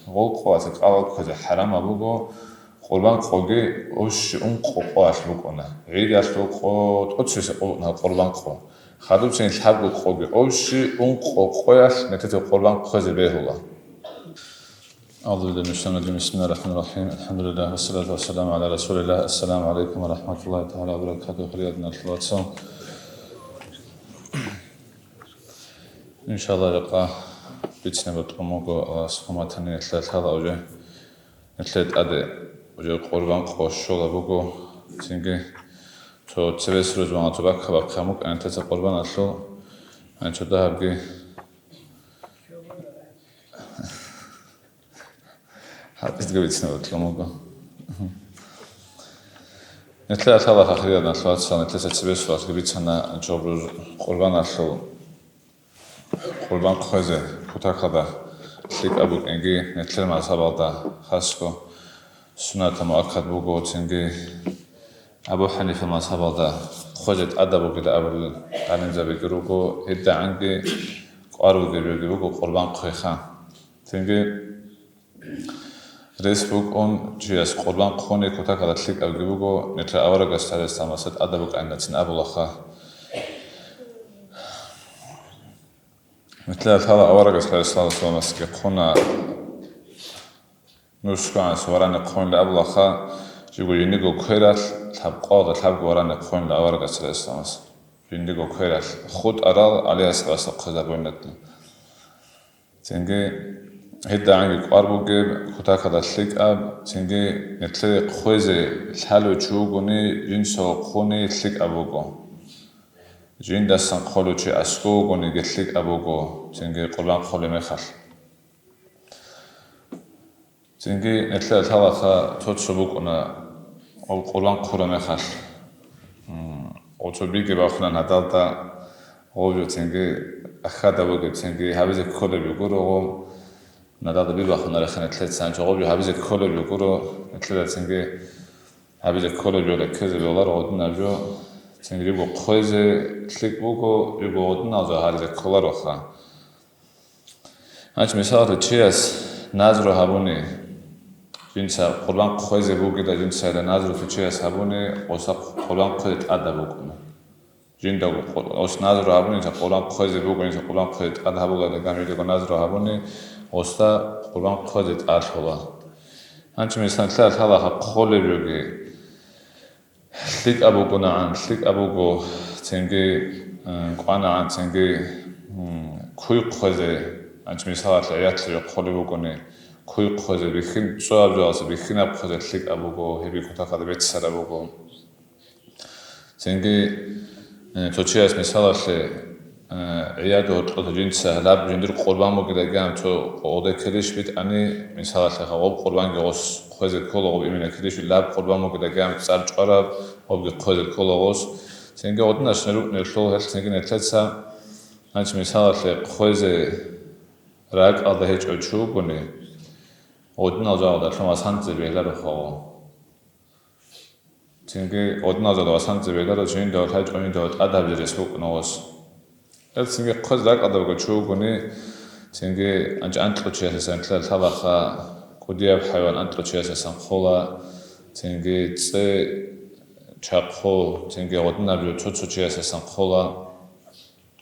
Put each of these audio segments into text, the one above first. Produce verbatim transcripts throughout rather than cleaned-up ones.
Гъол къоялъ кӀалал кквезе хӀарамаб буго, къурбан къоги общо ункъо къоялъ букӀуна. ГӀидалъул къо тӀоцебесеб къо букӀуна къурбан къо. Хадубцин лъабго къоги общо ункъо къоялъ нилъеца къурбан хъвезе бегьула. أعوذ بالله من الشيطان الرجيم. بسم الله الرحمن الرحيم. الحمد لله والصلاة والسلام على رسول الله. السلام عليكم ورحمة الله تعالى وبركاته. Хириял диналъул вацал. Иншаллагь, жакъа бицине батӀун буго Аллагьас хъуматани, нилъеда лъала уже, нилъеда тӀаде уже къурбан къо щола буго. Цинги цо цебесеб рузманалъул баккаб бахъун букӀана нилъеца къурбаналъул, гьанчо дагьабги гьабизги бицине батӀун буго. Нилъеда лъала, хириял диналъул вацал, нилъеца цебесеб рузманалъги бицана гьанчо къурбаналъул къурбан хъвезе кутакалда лъикӀаб букӀинги, нилъер мазгьабалда хасго суннатаб муаккад буго, цинги Абу ХӀанифа мазгьабалда хъвезе тӀадаб бугила абулел гӀалимзабиги руго, гьедигӀанги кӀвар бугеб жоги буго къурбан хъвеха. Цинги рес букӀун чияс къурбан хъуни кутакалда лъикӀабги буго, нилъер аварагас гӀалайгьиссаламасда тӀадаб букӀанилан абулаха. Нилъеда лъала аварагас гӀалайгьиссаламасги хъуна, нусгоанас варани хъунила абулаха, жибго жиндиго квералъ лъабкъоялда лъабго варани хъунила аварагас гӀалайгьиссаламас. Жиндиго квералъ хутӀарал ГӀалиясда хъвезабуна. Цинги гьедигӀанги кӀвар бугеб, кутакалда лъикӀаб, цинги нилъее хъвезе лъалев чи вугони, жинца хъуни лъикӀаб буго. Жиндасан хъолев чи аскӀов вугониги лъикӀаб буго, цинги къурбан хъолеб мехалъ. Цинги нилъеда лъалаха цо-цо букӀуна, гъоб къурбан хъураб мехалъ. М, гъоб цо биги бахунан гьадалда, гъоб жо цинги ахада бугеб, цинги гьабизе кколеб жо гуро гъоб. Гьадалда би бахунарехъе нилъеца, гьанчо гъоб жо гьабизе кколеб жо гуро, нилъеда цинги гьабизе кколеб жо реккезе бегьуларо гъодинаб жо, цинги жибго хъвезе лъикӀ буго, жибго гъодинал жо гьаризе кколароха. Гьанчи мисалалъе чияс назру гьабуни, жинца къурбан хъвезе бугила, жинца гьеле назру цо чияс гьабуни, гъоса къурбан хъвезе тӀадаб букӀуна. Жиндаго къу-, гъос назру гьабуни, жинца къурбан хъвезе буго, жинца къурбан хъвезе тӀад гьабула, гьеле гьанжедаго назру гьабуни, гъоса къурбан хъвезе тӀалъула. Гьанчи мисалалъе лъалаха хъолеб жоги. ЛъикӀаб бугонагӀан, лъикӀаб буго, цинги, м, кӀванагӀан, цинги, м, куй хъвезе, гьанчи мисалалъе гӀиятлъи хъолеб бугони, куй хъвезе бихьин, цояб жоялъе бихьинаб хъвезе лъикӀаб буго, гьебги кутакалда беццараб буго. Цинги, э, цо чияс мисалалъе, э, гӀияда гьоркьоса жинца лъаб жиндир къурбан бугедаги гьаниб цо гъоде килищ битӀани, мисалалъе, гъоб къурбанги гъос хъвезе ккола, гъоб имина килищ, лъаб къурбан бугедаги гьаниб цӀар чӀвараб, гъобги хъвезе ккола гъос. Цинги гъодинашин рукӀунелъул гьелъ цинги нилъеца, гьанчи мисалалъе, хъвезе ракӀалда гьечӀев чи вугони, гъодинал жавабалъун васанцӀе бегьларо хъого. Цинги гъодинал жаваб васанцӀе бегьларо, жиндал хӀай чӀванидал тӀад гьабизе рес букӀуна гъос. Гьел цинги хъвезе ракӀалда буго чи вугони, цинги анкь-, анкьго чиясасан лъа-, лъалаха, кӀудияб хӀайван анкьго чиясасан хъола, цинги цӀе, чахъу, цинги гъодинаб жо цо-цо чиясасан хъола.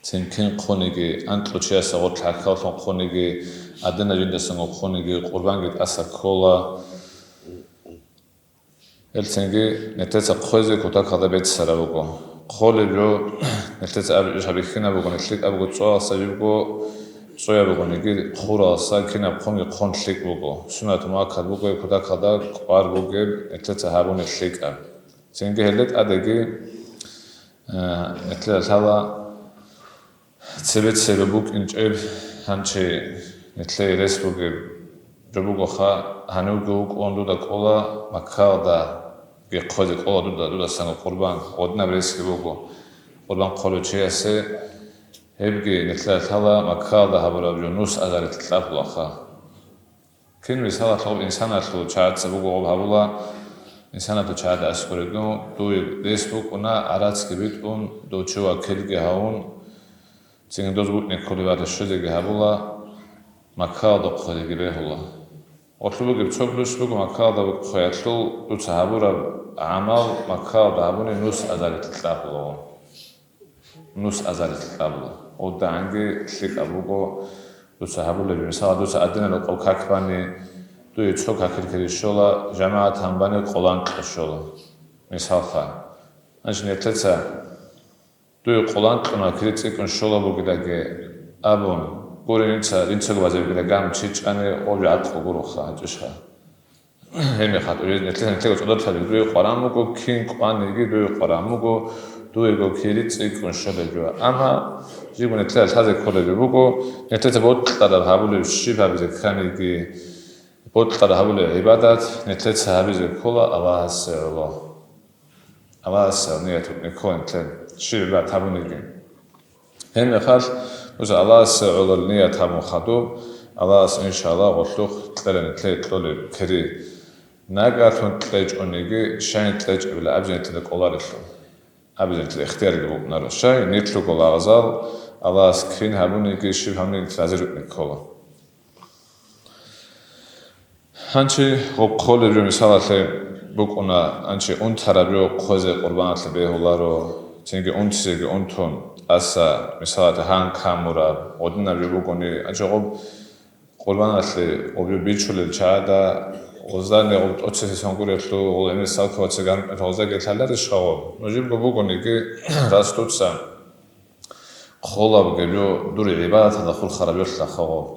Цин кин хъуниги, анкьго чиясда гъорлъ гӀахьаллъун хъуниги, гьадинаб жиндасанго хъуниги, къурбанги тӀаса ккола. Гьелцинги нилъеца хъвезе кутакалда беццараб буго. Хъолеб жо, нилъеца аб-, иш гьабихьинаб буго, лъикӀаб буго цӀоялъа жибго, цӀояб бугониги хъуралъа кинаб хъунги хъун лъикӀ буго. Суннат муаккад буго гьеб кутакалда кӀвар бугеб, нилъеца гьабунеб лъикӀаб. Цинги гьелде тӀадеги, э, нилъеда лъала, цебе-цебе букӀинчӀеб, гьанчи нилъее рес бугеб жо бугоха, гьанивги вукӀун дуда кӀола Маккаялдаги хъвезе кӀола дуда, дудасанго къурбан, гъодинаб ресги буго къурбан хъолев чиясе, гьебги нилъеда лъала Маккаялда гьабураб жо нус азарилъ кьабулаха. Кин мисалалъ гъоб инсаналъул чагӀаца буго гъоб гьабула, инсаналъул чагӀада аскӀорегун, дуе рес букӀуна, гӀарацги битӀун, дов чи вакилги гьавун, цинги доз букӀине кколебали щвезеги гьабула, Маккаялда хъвезеги бегьула. Гъолъул бугеб цо плюс буго, Маккаялда вукӀухъеялъул дуца гьабураб гӀамал Маккаялда гьабуни нус азарилъ кьабулаго. Нус азарилъ кьабула. ГъодагӀанги лъикӀаб буго дуца гьабулеб. Мисалалъ, дуца адинал рукъов как бани, дуе цо какил кири щола, жамагӀат гьанбани къоло анкьго щола. Мисалха, значит, нилъеца дуе къоло анкьго кири цӀикӀкӀун щола бугедаги абун, гури, инца, инцаго базеб бугедаги абун чи чӀани, гъоб жо гӀакълу гуроха, гьечӀищха. Гьеб мехалъ, нилъеца нилъего цӀодорлъаби, дуе къваран буго, кин кӀваниги дуе къваран буго, дуего кири цӀикӀкӀун щолеб жо. Амма жибго нилъеда лъазе кколеб буго, нилъеца бокьараб гьабулеб щиб гьабизе кканиги, бокьараб гьабулеб гӀибадат нилъеца гьабизе ккола Аллагьасе гӀоло. Аллагьасе ният букӀине ккола нилъер щиб гӀибадат гьабуниги. Гьеб мехалъ, дуца Аллагьасе гӀоло ният гьабун хадуб, Аллагьас, иншаллагь, гъолъухъ кьела нилъее кьолеб кири. Нагагьлъун кьечӀониги, щай кьечӀебила абизе нилъеда кӀоларелъул. Абизе нилъеда ихтиярги букӀунаро. Щай, нилъго лагъзал Аллагьас кин гьабуниги, щиб гьабуниги нилъ рази рукӀине ккола. Гьанчи гъоб хъолеб жо мисалалъе букӀуна, гьанчи унтараб жо хъвезе къурбаналъе бегьуларо, цинги унтизеги унтун, тӀаса, мисалалъе, гьан камураб, гъодинаб жо бугони, гьанчи гъоб къурбаналъе гъоб жо бичулел чагӀада, гъоздани гъоб тӀоцебесеб сонгурелъул, гъол гӀемер салкавацаги гьанкӀмелъ гъоздаги лъаларищха гъоб? Ну, жибго бугониги, рас дуца хъолабги жо дур гӀибадаталда хурхараб жо лъаха гъоб.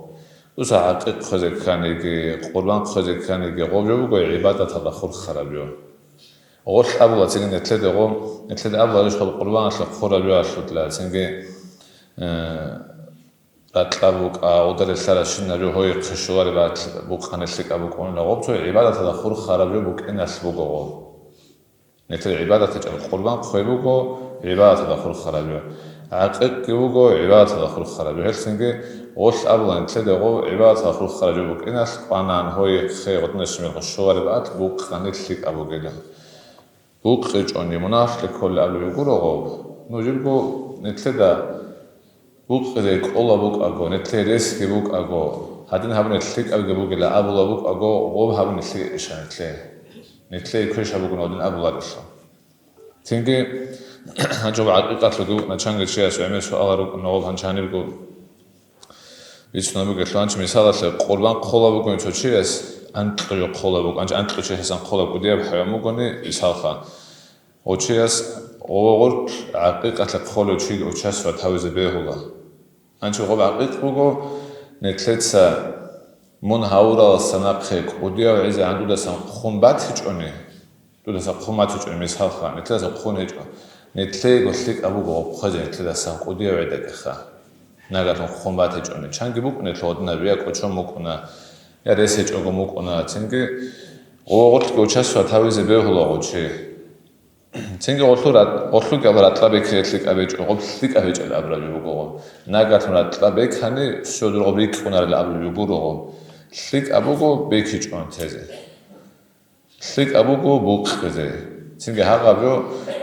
Дуца гӀакъикъ хъвезе кканиги, къурбан хъвезе кканиги, гъоб жо буго гӀибадаталда хурхараб жо. Гъолъ абула цинги нилъеде гъо, нилъеде абуларищ гъоб къурбаналъе хъураб жоялъулъа, цинги, э, ракьа букӀа, гъода релълъаращинаб жо гьойихъе щолареб букъанилъикӀаб букӀунила. Гъоб цо гӀибадаталда хурхараб жо букӀиналъ буго гъоб. Нилъер гӀибадат гьечӀеб къурбан хъвей буго гӀибадаталда хурхараб жо, гӀакъикъги буго гӀибадаталда хурхараб жо. Гьелъинги гъолъ абула нилъеде гъо гӀибадаталда хурхараб жо букӀиналъ, кӀванан, гьойихъе, гъодинаб щиб мехалъ щолареб бакӀ букъанилъикӀаб бугилан. БукъичӀони мунагьалъе кколел абулеб гуро гъоб. Ну, жибго нилъеда букъизе кӀола букӀаго, нилъее ресги букӀаго, гьадин гьабуни лъикӀабги бугила абула букӀаго, гъоб гьабуни лъикӀищха нилъее? Нилъее квешаб бугин гьадин абуларелъул. Цинги гьанчӀоб гӀакъикъалъулги букӀуна, чанги чияс гӀемер суалал рукӀуна гъоб гьанчи гьанибго бицунаб бугелъул. Гьанчи мисалалъе, къурбан хъолаб бугони цо чияс, анкьго хъолаб буго, гьанчи анкьго чиясдасан хъолаб кӀудияб хӀайван бугони, мисалха, Гъочияс гъо-, гъоркь гӀакъикъалъе хъолев чил участвовать гьавизе бегьула. Гьанчи гъоб гӀакъикъ буго, нилъеца мун гьавуралдаса нахъе кӀудияв гӀезегӀан дудасан хъун батичӀони, дудаса хъун батичӀони, мисалха, нилъеца хъун гьечӀо, нилъего лъикӀаб буго гъоб хъвезе нилъедасан кӀудияв гӀедекӀаха. Нагагьлъун хъун батичӀони, чанги букӀунелъул гьадинаб, я кӀочон букӀуна, я рес гьечӀого мукӀуна, цинги гъо-, гъоркьги участвовать гьавизе бегьула гъочи. Цинги гъолъул рат-, гъолъул кӀал ратӀа бекизе лъикӀаб гьечӀо, гъоб лъикӀаб гьечӀел абураб жо буго гъоб. Нагагьлъун ратӀа бекани, все, дур гъоб рикӀкӀунарел абулеб жо гуро гъоб. ЛъикӀаб буго бекичӀон тезе. ЛъикӀаб буго букъизе. Цинги гьагъаб жо,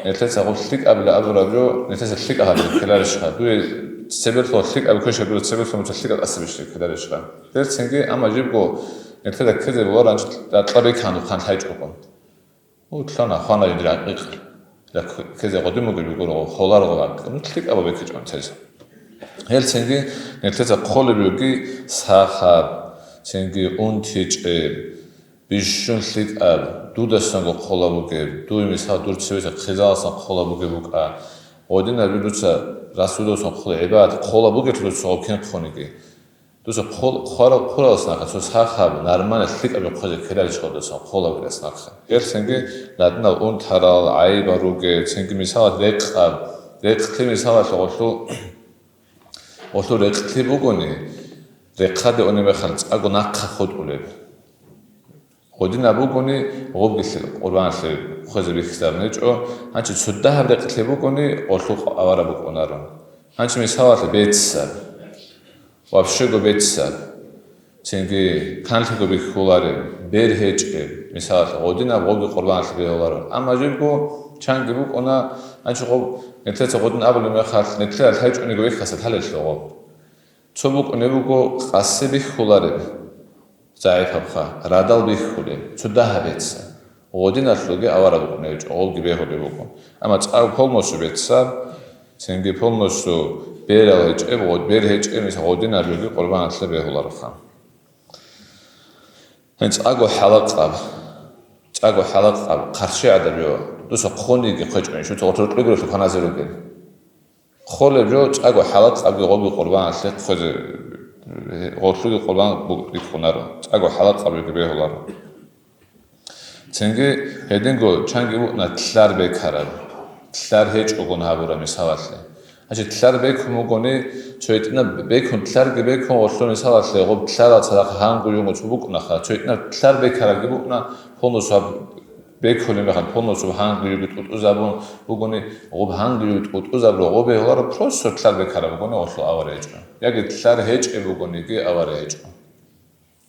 нилъеца гъоб лъикӀабила абураб жо, нилъеца лъикӀаб гьабизе ккеларищха? Дуе цеберлъун лъикӀаб квешаб, дуе цеберлъун буца лъикӀаб тӀаса бищизе ккеларищха? Дер цинги, амма жибго нилъеда ккезе боларо, гьанчи ратӀа бекан хъан лъайчӀого. Лъана хвана жиндир гӀакъикъ. Ккезе гъодин бугеб бугурого, холарого гӀакъикъ. Ну, лъикӀаб бекичӀон тезе. Гьелцинги нилъеца хъолеб буги сахаб, цинги унтичӀеб, бищун лъикӀаб, дудасанго хъолаб бугеб, дуе, мисал, дур цевеса хъизаласан хъолаб бугеб букӀа. Гъодинаб дуца расудасан хъола гӀибадат хъолаб бугелъул дуца гъоб кин хъуниги. Дуца хъул-, хъварал-, хъуралас нахъе цо сахаб, нарманаб, лъикӀаб жо хъвезе ккеларищ гъодасан хъолаб гурас нахъе? Гьелцинги надинал унтарал, гӀайибал ругел, цинги мисалалъ рекъаб, рекълъи мисалалъ гъолъул, гъолъул рекълъи бугони, рехъаде унеб мехалъ цӀакъго нахъа хутӀулеб. Гъодинаб бугони, гъобги лъи-, къурбаналъе хъвезе бихьизабун гьечӀо, гьанчи цо дагьаб рекълъи бугони, гъолъухъ авараг букӀунаро. Гьанчи мисалалъе беццаб, вообщего беццаб, цинги канлъиго бихьулареб, бер гьечӀеб, мисалалъе, гъодинаб гъобги къурбаналъе бегьуларо. Амма жибго чанги букӀуна, гьанчи гъоб нилъеца гъодин абулеб мехалъ, нилъеда лъайчӀониго вехьаса лъалелъул гъоб. Цо букӀунеб буго къаси бихьулареб. загӀипабха, радал бихьулеб, цо дагьаб беццаб. Гъодиналъулги авараг вукӀунев гьечӀо, гъобги бегьулеб буго. Амма цӀакъ полностью беццаб, цинги полностью берал гьечӀеб, гъо-, бер гьечӀеб, мисал, гъодиналъулги къурбаналъе бегьулароха. ЦӀакъго хӀалакъаб, цӀакъго хӀалакъаб, хъарщи гӀадаб жо, дуца хъониги хъечӀо, ин шуца гъоркье рукъи гурелъул кваназе ругел. Холеб жо, цӀакъго хӀалакъабги гъобги къурбаналъе хъвезе, гъолъуги къурбан бу-, рикӀкӀунаро, цӀакъго хӀалакъаб жоги бегьуларо. Цинги гьединго чанги букӀуна тлъар бекараб, тлъар гьечӀогун гьабураб мисалалъе. Гьанже тлъар бекун бугони, цо гьитӀинаб бекун, тлъарги бекун гъолъул мисалалъе, гъоб тлъарал цадахъ гьанго юнго цо букӀунаха, цо гьитӀинаб тлъар бекарабги букӀуна, полностью гьаб бекулеб мехалъ, полностью гьанго юги тӀутӀузабун бугони, гъоб гьанго юги тӀутӀузаб рогъо бегьуларо, просто тлъар бекараб бугони гъолъул авара гьечӀо. Яги тлъар гьечӀеб бугониги авара гьечӀо.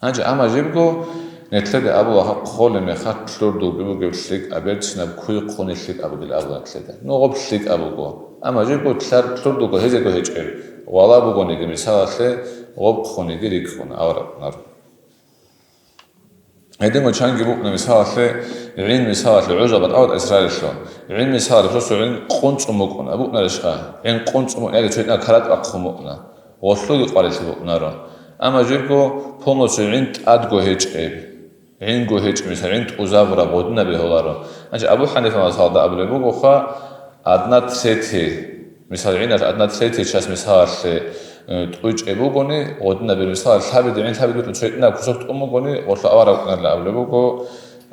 Гьанже амма жибго нетлъеде абулаха, холеб мехалъ тлъур дуги бугеб лъикӀаб берцинаб куй хъуни лъикӀаб бугел абула нетлъеде. Ну, гъоб лъикӀаб буго. Амма жибго тлъар тлъур дуго гьезего гьечӀеб, вала бугониги мисалалъе, гъоб хъуниги рикӀкӀун аварагунар. Гьединго чанги букӀуна мисалалъе, гӀин мисалалъе гӀужал батӀалда Исраилалъул. ГӀин мисалалъе просто гӀин къунцӀун букӀуна, букӀунарищха? ГӀин къунцӀун букӀуна, яги цо гьитӀинаб каратӀ бахъун букӀуна. Гъолъулги къварилъи букӀунаро. Амма жибго полностью гӀин тӀадго гьечӀеб, гӀинго гьечӀеб, мисал, гӀин тӀузабураб гъодинаб бегьуларо. Гьанже Абу ХӀанифа мазгьабалда абулеб бугоха, одна третья, мисал, гӀиналъ одна третья часть мисалалъе, э, тӀучӀеб бугони, гъодинаб бер, мисал, лъабиде, гӀин лъабиде бетӀун цо гьитӀинаб кусок тӀун бугони, гъолъул авара букӀунарила абулеб буго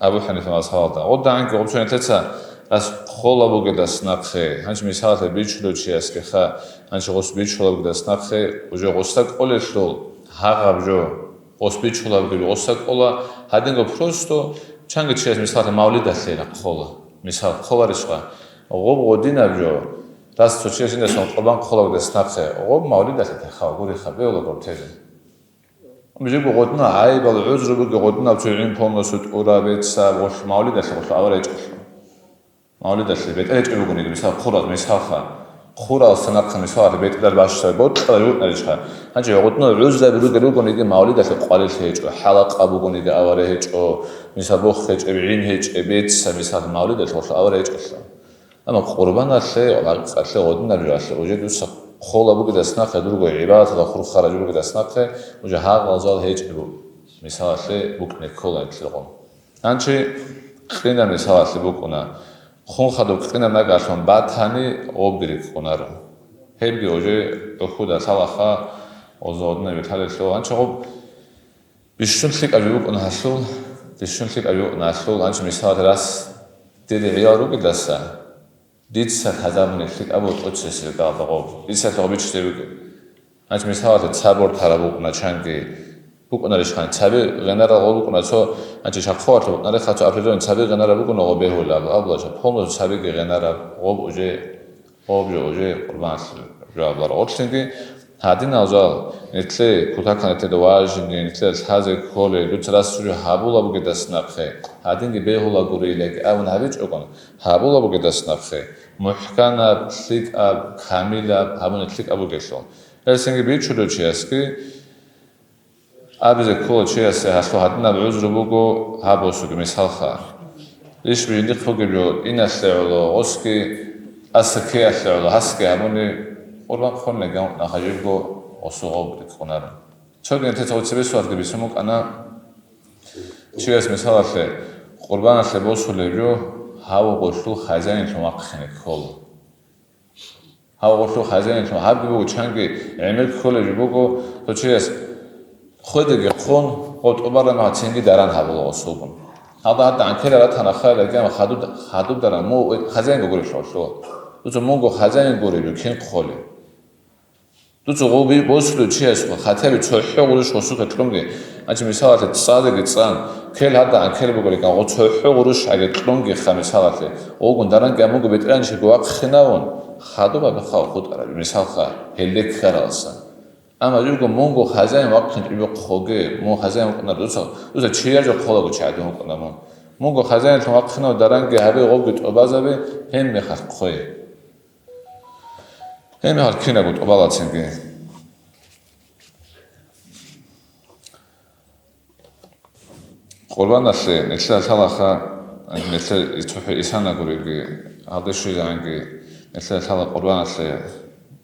Абу ХӀанифа мазгьабалда. ГъодагӀанги гъоб цо нетлъеца рас холаб бугедас нахъе, гьанчи мисалалъе бичулев чиясгеха, гьанчи гъос бичулаб бугедас нахъе, уже гъоса кӀолелъул гьагъаб жо, гъос бичулаб бугеб гъоса кӀола, гьадинго просто чанги чияс мисалалъе мавлидалъе хола. Мисал, холарищха, гъоб гъодинаб жо, рас цо чияс жиндасан къурбан холаб бугедас нахъе, гъоб мавлидалъе тӀехал гуриха, бегьула гъоб тезе. Жибго гъодинал гӀайибал гӀузру буго, гъодинаб цо гӀин полностью тӀураб, беццаб, гъолъ мавлидалъе гъолъ авара гьечӀолъун. Мавлидалъе бетӀер гьечӀеб бугониги, мисал, хъурал, мисалха, хъурал санахъа, мисалалъе, бетӀерал бащдаб бокьарал букӀунарищха. Гьанже гъодинал гӀузраби ругел ругониги, мавлидалъе къварилъи гьечӀо, хӀалакъа бугониги авара гьечӀо, мисал, бох гьечӀеб, гӀин гьечӀеб, беццаб, мисал, мавлидалъе гъолъ авара гьечӀолъун. Амма къурбаналъе, гӀакъалъе, гъодинаб жоялъе, уже дуца холаб бугедас нахъе, дурго гӀибадаталда хурхараб бугедас нахъе, уже гьагъал жал гьечӀеб буго. Мисалалъе, букӀине ккола гьелъигъун. Гьанчи кьинаб мисалалъе букӀуна. Хун хадуб кьинаб нагагьлъун батани, гъобги рикӀкӀунаро. Гьебги уже гӀухьуда лъалаха, гъоза гъодинаб лъалелъул. Гьанчи гъоб бищун лъикӀаб жо букӀун гьалъул, бищун лъикӀаб жо букӀун гьалъул, гьанчи мисалалъе рас дида гӀиял ругелдаса, дица лъазабуни лъикӀаб буго тӀоцесеб гьалда гъоб. Дица лъугъ бичӀчӀи буго. Гьанчи мисалалъе цабур тараб букӀуна чанги. БукӀунарищ хъан, цаби гъенарал гъоб букӀуна цо, гьанчи шахъоялъе букӀунарехъа цо определённый цаби гъенараб бугони гъоб бегьулеб, абула жо, полностью цабиги гъенараб, гъоб уже Гъоб жо уже къурбан жаваблар гъорлъинги, гьадинал жал, нилъее кутакан нилъеда важинги, нилъеда лъазе кколей, дуца рас жо гьабула бугедас нахъе, гьадинги бегьула гурилаги абун гьабичӀогон, гьабула бугедас нахъе, мухӀканаб, лъикӀаб, камилаб гьабуни лъикӀаб бугелъул. Гьелсинги бичулев чиясги, Абизе ккола чиясе гьалъул гьадинаб гӀузру буго гьаб босуги, мисалха. Иш жиндихъ бугеб жо иналъе гӀоло, гъосги асакиялъе гӀоло, гьасги гьабуни, къурбан хъунлъи гьанкӀна хажибго гъосул гъоб рикӀкӀунаро. Цоги нилъеца цебесуалги бицун букӀана, чияс, мисалалъе, къурбаналъе босулеб жо гьав гъолъул хазяинлъун вахъине ккола. Гьав гъолъул хазяинлъун гьабги буго, чанги гӀемер кколеб жо буго, цо чияс хведеги хъун, гъо тӀубараб мехалъ цинги даран гьабула гъосулгун. Гьалда гьадда гӀанкела ратана, хайла гьаб хадуб-, хадуб даран, мун хазяин гурелъул гъолъул. Дуца мунго хазяин гуреб жо кин хъолеб? Дуца гъоби босулев чиясухъа, хатаби цохӀо гъурущ гъосухъе кьунги, гьанчи мисалалъе, цӀадеги цӀан, кел гьадда гӀанкел бугеликан, гъо цохӀо гъурущ гӀаги кьунгиха мисалалъе, гъогун даранги амуго бетӀергьанчиго вахъинавун, хадуб абихъав хутӀараб, мисалха, гьелде ккараласан. Амма жибго мунго хазяин вахъин тӀибихъ хоге, мун хазяин вукӀунар дуца, дуца чияр жо хъолаго чагӀдин вукӀуна мун. Мунго хазяинлъун вахъинав даранги гьабе, гъобги тӀубазабе, гьеб мехалъ хъве. Гьеб мехалъ кинабго тӀубалацинги. Къурбаналъе нилъеда лъалаха, нилъер цохӀо исана гуриги, гьалде щвезегӀанги нилъеда лъала къурбаналъе,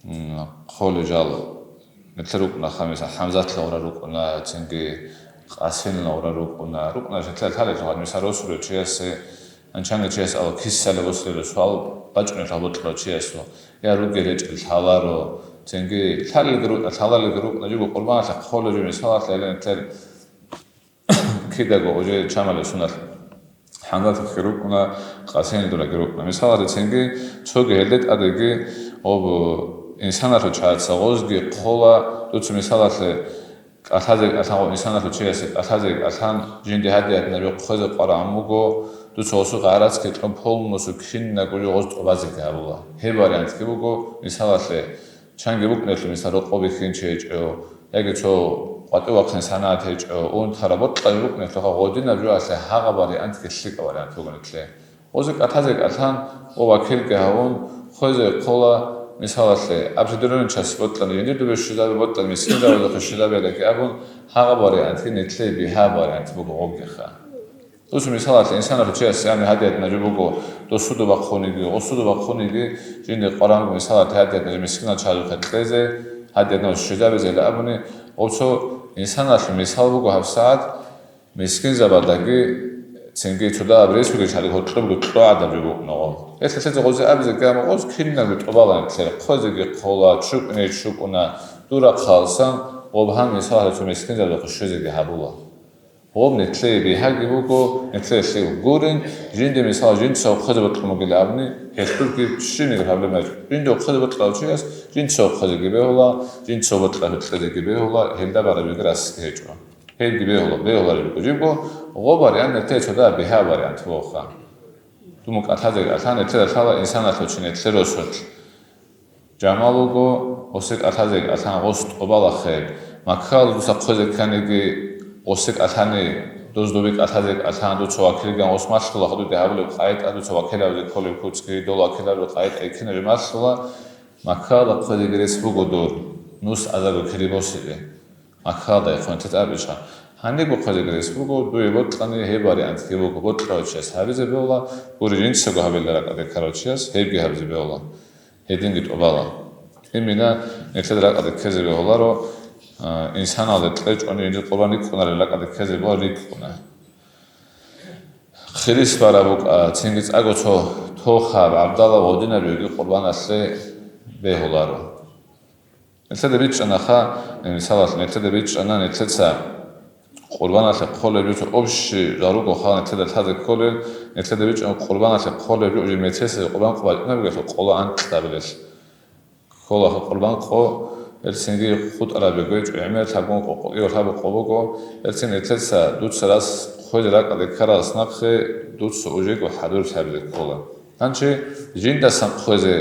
м, хъолеб жал нилъер рукӀуна, хамиса ХӀамзатла гъура рукӀуна, цинги Къасимла гъура рукӀуна. РукӀуна нилъеда лъалеб жал, мисал, росулев чиясе, анчанги чияс ала кисалев, росулев суал бачӀунелъул гьабултӀарав чиясул, я ругел гьечӀел лъаларо, цинги лъалелги рукӀуна, лъалалелги рукӀуна, жибго къурбаналъе хъолеб жо, мисалалъе, гьеле нилъер кидаго уже чамалеб соналъ ХӀамзатги рукӀуна, Къасимил дураги рукӀуна. Мисалалъе, цинги цоги гьелде тӀадеги, гъоб, инсаналъул чагӀаца гъозги хъола, дуца, мисалалъе, кӀалъазе кӀалъан, гъоб инсаналъул чиясе кӀалъазе кӀалъан, жинде гьадиятаб жо хъвезе къварагӀун буго, дуца гъосул гӀарацги кьун, полностью кинабго жо гъоз тӀубазеги гьабула. Гьеб вариантги буго, мисалалъе, чанги букӀунелъул, мисал, рокъов бихьинчи гьечӀо, яги цо къватӀив вахъин санагӀат гьечӀо, унтараб бокьараб букӀунелъулха гъодинаб жоялъе гьагъаб вариантги лъикӀаб вариант буго нилъее. Гъозе кӀалъазе кӀалъан ва вакилги гьавун, хъвезе хъола, мисалалъе, абсидуронин час бокьани, жиндир дубе щвезаби бокьани, мискинзабазухъе щвезабиялъги абун, гьагъаб вариантги нилъее бигьаб вариант буго гъобгиха. Дус, мисалалъе, инсаналъул чияс, яни, гьадиятаб жо буго, дос суду бахъуниги, гъос суду бахъуниги, жинде къваран буго, мисалалъе, гьадиятаб жо мискинал чагӀазухъе кьезе, гьадиятаб щвезабизе абуни, гъоб цо инсаналъул мисал буго гьабсагӀат, мискинзабаздаги, цинги цо дагьаб рес бугеб чагӀаги гьоркьоб буго, кьогӀадаб жо букӀуна гъоб. Гьелъ лъезе гъозе абизе гьама гъоз кинабго тӀубалаан нилъер, хъвезеги хъола, чукӀуней чукӀуна, дур рахъалсан, гъоб гьан, мисалалъе, цо мискинзабазухъе щвезеги гьабула. Гъоб нилъее бигьаги буго, нилъее лъикӀ гурин, жинде, мисал, жинцаго хъвезе бокьун бугилан абуни, гьелъулги щибниги проблема гьечӀо. Жинде хъвезе бокьарав чияс жинцаго хъвезеги бегьула, жинцаго бокьараб кьезеги бегьула, гьелда барабиги расги гьечӀо. Гьебги бегьула, бегьулареб буго. Жибго гъоб вариант нилъее цо дагьаб бигьаб вариант бугоха. Дун кӀалъазе кӀалъан, нилъеда лъала инсаналъул чи, нилъер росулъ. Жамал вуго, гъосе кӀалъазе кӀалъан гъос тӀубалахъе. Маккаялда дуца хъвезе кканиги, гъосе кӀалъани, доз добе кӀалъазе кӀалъан, дуца вакилган гъос малъула, хадуде гьабулеб къайда, дуца вакилабизе кколеб куцги, дол вакилабизе къайда, кинаб жо малъула, Маккаялда хъвезеги рес буго дур, нус азарго кири босизе. Маккаялда хъван тетӀаб иша. Гьаниб хъвезеги рес буго, дуе бокьани гьеб вариантги буго, бокьарав чияс гьабизе бегьула, гури жинцаго гьабила ракӀалде ккарав чияс гьебги гьабизе бегьула. Гьединги тӀубала. Имина нилъеда ракӀалде ккезе бегьуларо, а, инсаналде кьечӀони жиндир къурбан рикӀкӀунарел ракӀалде ккезе бегьула, рикӀкӀуна. Хирис бараб букӀа, цинги цӀакъго цо тохаб, гӀабдалаб, гъодинаб жоги къурбаналъе бегьуларо. Нилъеда бичӀчӀанаха, мисалалъ, нилъеда бичӀчӀана, нилъеца къурбаналъе хъолеб жо, цо общий жал ругоха нилъеда лъазе кколел, нилъеда бичӀчӀана къурбаналъе хъолеб жо, уже мецесазе къурбан къо бачӀунеб бугелъул, къоло анкьабилелъ. Кколаха къурбан къо, гьелцинги хутӀараб буго, гӀемер лъабгун къо, къо, кӀиго лъабго къо буго, гьелцин нилъеца дуца рас хъвезе ракӀалде ккаралас нахъе дуца ужего хӀадур лъабизе ккола. Гьанже жиндасан хъвезе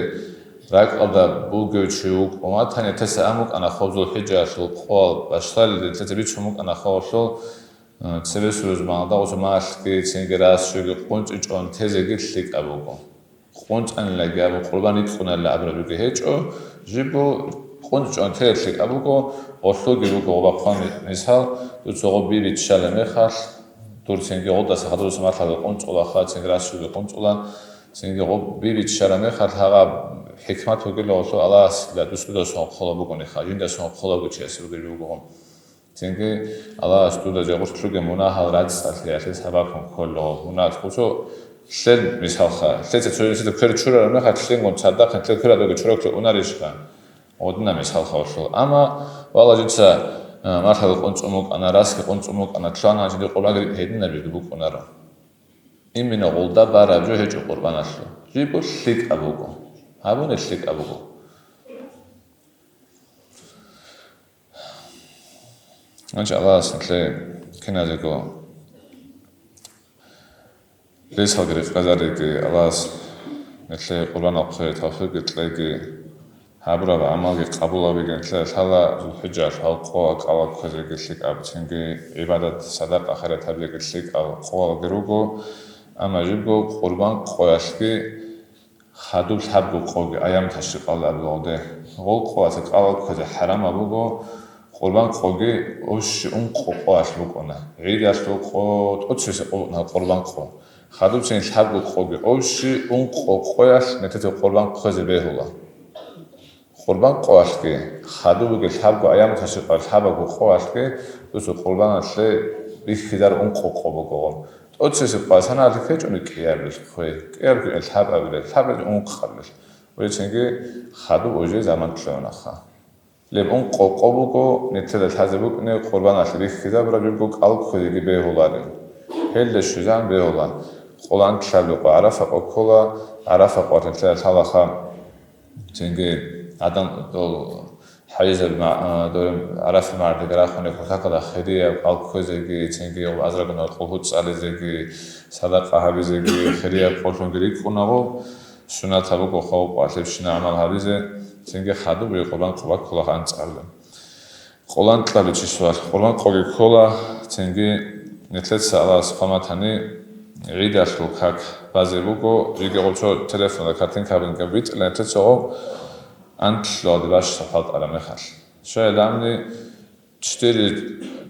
ракӀалда бугев чи вукӀун ватани, нилъеца ан букӀана хоб ЗулхӀиджаялъул къоял башалел, нилъеца бицун букӀана хобалъул, э, цебе сурузмалда гъозумалъги, цинги расчоги къунцӀичӀон тезеги лъикӀаб буго. КъунцӀанилаги абун къурбан рикӀкӀуналла абурабиги гьечӀо, жибго къунцӀичӀон тезе лъикӀаб буго, гъолъулги буго гъоба хъван мисал, дуца гъоб би биччалеб мехалъ, дур цинги гъодаса хадуруса малъаби къунцӀулаха, цинги расчоги къунцӀула, цинги гъоб би биччараб мехалъ гьагъаб хӀикмат бугила гъолъул Аллагьасила дус дудасан хъола бугониха, жиндасан хъола бугев чиясе бугеб бугогъун. Цинги Аллагьас дуда жагъур лъугьа мунагьал рацӀцӀалъиялъе сабаблъун кколел мунагь. Гъусо лъел мисалха, лъеца цо инсуда квер чурараб мехалъ лъингун цадахъ нилъер кверадаги чурахъе унарищха? Гъодина мисалха гъолъул. Амма, валла, жинца, а, малъаги къунцӀун букӀана, расги къунцӀун букӀана, лъугьана жиндир къурбанги рикӀкӀ, гьединабиги букӀунаро. Имина гъолда бараб жо гьечӀо къурбаналъул. Жибго лъикӀаб буго. Гьабуни лъикӀаб буго. Гьанже Аллагьас нилъее киназего ресалги рекъезариги, Аллагьас нилъее къурбан рахъе тавфикъги кьеги, гьабураб гӀамалги къабул гьабиги. Нилъеда лъала ЗулхӀиджаялъул къо кӀалал кквезеги лъикӀаб, цинги гӀибадат, садакъа, хайрат гьабизеги лъикӀал къоялги руго, амма жибго къурбан къоялъги хадуб лъабго къоги, аям ташрикъалда абулагъуде. Гъол къоялъе кӀалал кквезе хӀарамаб буго, Къурбан къоги общий ункъо къоялъ букӀуна. ГӀидалъул къо, тӀоцебесеб къо букӀуна къурбан къо. Хадубцин лъабго къоги общий ункъо къоялъ нилъеца къурбан хъвезе бегьула. Къурбан къоялъги, хадубги лъабго аямуталъе къоялъ лъабабго къоялъги дуца къурбаналъе бихьизар ункъо къо бугогъун. ТӀоцебесеб къоялъ санаялъе ккечӀони кӀиабилеб хъвей, кӀиабилеб лъабабилеб, лъабабилеб ункъабилеб. Гьединги хадуб уже заман лъугӀунаха. Леб ункъо къо буго, нилъеда лъазе букӀине къурбаналъе бихьизабураб жибго кӀал кквезеги бегьуларел. Гьелда щвезегӀан бегьула. Къоло анкьлъабго къо ГӀарафа къо ккола, ГӀарафа къоялъ нилъеда лъалаха. Цинги гӀадан дол хӀайизаб ма-, а, дол ГӀарафа магӀарде рахунеб кутакалда хирияб кӀал кквезеги, цинги азаргун къулгьу цӀализеги, садакъа гьабизеги, хирияб къолъунги рикӀкӀунаго. Суннатаб буго хъвалебщина гӀамал гьабизе, цинги хадуб къурбан къо баккулаха анцӀабилеб. Къоло анкьабилеб числоялъ къурбан къоги ккола, цинги нилъеца Аллагьас хъван батани, гӀидалъул как базе буго, жеги гъоб цо телефонда картинка гьабунги битӀила нилъеца гъоб анкьлъуялде бащдаб хӀалтӀараб мехалъ. Щайилан четыре,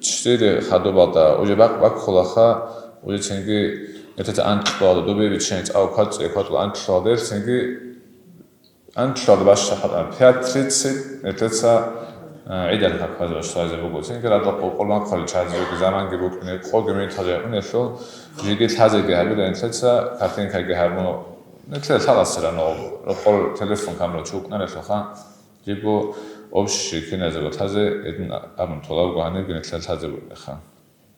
четыре хадубалда уже бакъ баккулаха, уже цинги нилъеца анкьлъуялда, дубе биччани цӀакъ квацӀцӀи кватӀул анкьлъуялда, цинги анкьлъуялда бащдаб хӀалтӀараб, пять тридцать нилъеца, а, гӀидалъул как базе бащдаб буго. Цинги радал къо-, къурбан хъвалел чагӀазе жеги заманги букӀине, къоги минуталги гӀунелъул, жеги лъазеги гьабила нилъеца, картинкаги гьабуна. Нилъеда лъаласе рано рокъор телефон камера чукӀунарелъулха, жибго общий киназего лъазе гьедин абун толебго гьанибги нилъеда лъазе букӀинеха.